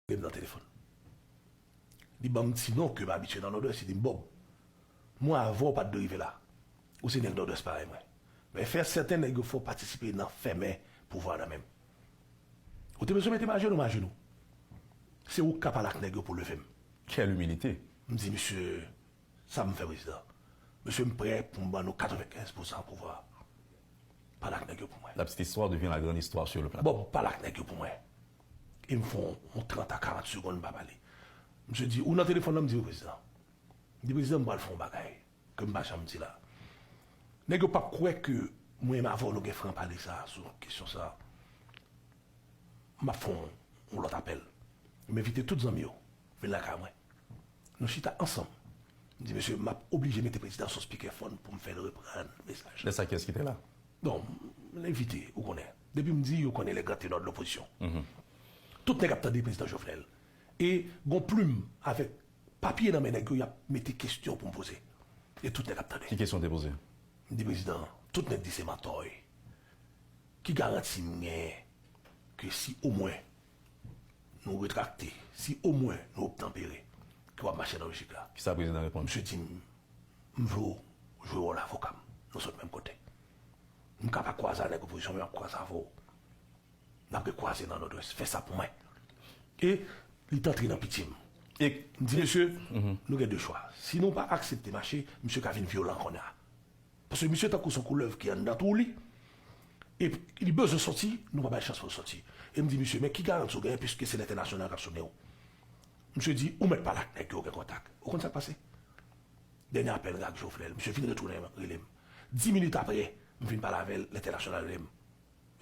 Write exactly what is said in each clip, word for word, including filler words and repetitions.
rele m nan telefòn. Li ban m ti non ke m abitye nan Nòdwès, li di m, Bob, mwen avè w pa t dwe rive la. Ou se nèg Nòdwès parèy mwen. Men fè sèten nèg yo fè w patisipe nan fèmen pouvwa nan men m. Ou te bezwen mete m ajenou, m ajenou. Se ou k ka pale ak nèg yo pou leve m. Quelle humilité. M di, Mesye, sa m fè, prezidan. Mesye, m prè pou m ban nou katrevenkenz pousan pouvwa. Pale ak nèg yo pou mwen. La petite histoire devient la grande histoire sur le plateau. Bon, pale ak nèg yo pou mwen. E m fè yon, yon trant a karant segonn, m pa pale. Misye di, ou nan telefòn nan? M di, wi, prezidan. M di, prezidan, m pral fè yon bagay ke m pa janm di la. Nèg yo p ap kwè ke mwen menm avè w nou gen franc parler sa, sou kesyon sa. M ap fè yon, yon lòt apèl. M envite tout zanmi yo vin lakay mwen. Nou chita ansanm. M di, mesye, m ap oblije mete prezidan sou speakerphone pou m fè l reprann mesaj. Lè sa, kiyès ki te la? Bon, m envite, ou konnen. Depi m di, yo konnen les grands ténors de l'opposition. Tout nèg ap tande prezidan Jovenel. E gon plim avèk papye nan men nèg yo, y ap mete kesyon pou m poze. E tout nèg ap tande. Ki kesyon w te poze? M di, prezidan, tout nèg di se mantò w ye. Ki garanti m genyen ke si omwen nou retrakte, si omwen nou obtanpere, ke w ap mache nan lojik la? Kisa prezidan reponn? Misye di m, m vle w jwe wòl avoka m. Nou sot menm kote. M ka pa kwaze ak nèg opozisyon, men m ap kwaze avè w. N ap rekwaze nan Nòdwès. Fè sa pou mwen. E li t antre nan pitye m. E m di, mesye, nou gen de chwa. Si nou pa aksepte mache, misye ka vin vyolan kounye a. Paske misye tankou se yon koulèv ki anndan twou li. E li bezwen soti, nou pa bay chans pou l soti. E m di, misye, men ki garanti w genyen, piske se lentènasyonal k ap sonnen w? Misye di, ou mèt pale ak nèg yo, gen kontak. Ou konn sa k pase? Dènye apèl m gen ak Jovenel. Misye vin retounen rele m. Dis minit apre, m vin pale avè l, lentènasyonal rele m.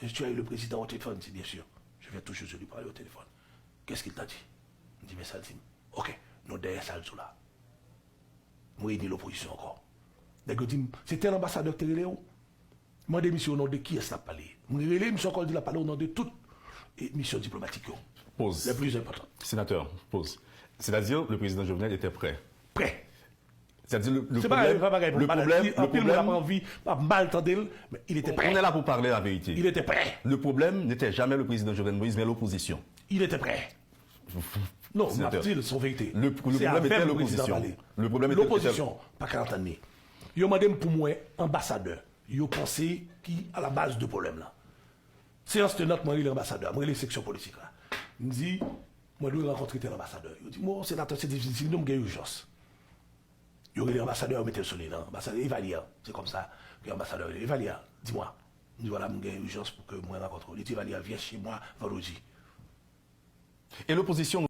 Je suis avec le président au téléphone, il dit, bien sûr. Je viens tout juste de lui parler au téléphone. Qu'est-ce qu'il t'a dit? M di, men sa l di m. Ok, nou dèyè sa l di w la. M reyini lopozisyon ankò. Nèg yo di m, se tèl anbasadè ki te rele w? Mande misye o non de kiyès l ap pale. M rele misye ankò, l di l ap pale o non de tout, e, misyon diplomatik yo. Pause. Les plus importantes. Sénateur, pause. C'est-à-dire, le président Jovenel était prêt. Prè. C'est-à-dire, le, le problème, le problème, le problème, anpil moun ap anvi, ap mal tande l, men il était prêt. On est là pour parler la vérité. Il était prêt. Le problème n'était jamais le président Jovenel Moïse, mais l'opposition. Il était prêt. Non, m ap di l, se yon verite. Le, le problème était l'opposition. Le problème était, l'opozisyon pa ka antann li. Yo mande m pou mwen anbasadè. Yo panse ki à la base de pwoblèm nan. Séance tenante, mwen rele anbasadè, mwen rele seksyon politik la. M di, mwen dwe rankontre tèl anbasadè. Yo di, bon, senatè, se difisil, nou, m gen ijans. Yo rele anbasadè, yo mete l sou liy lan. Anbasadè, Evalière, se konsa ke anbasadè rele. Evalière, dis-moi. M di, vwala, m gen ijans pou ke mwen rankontre w. Li di, Evalière, viens chez moi vendredi. E lopozisyon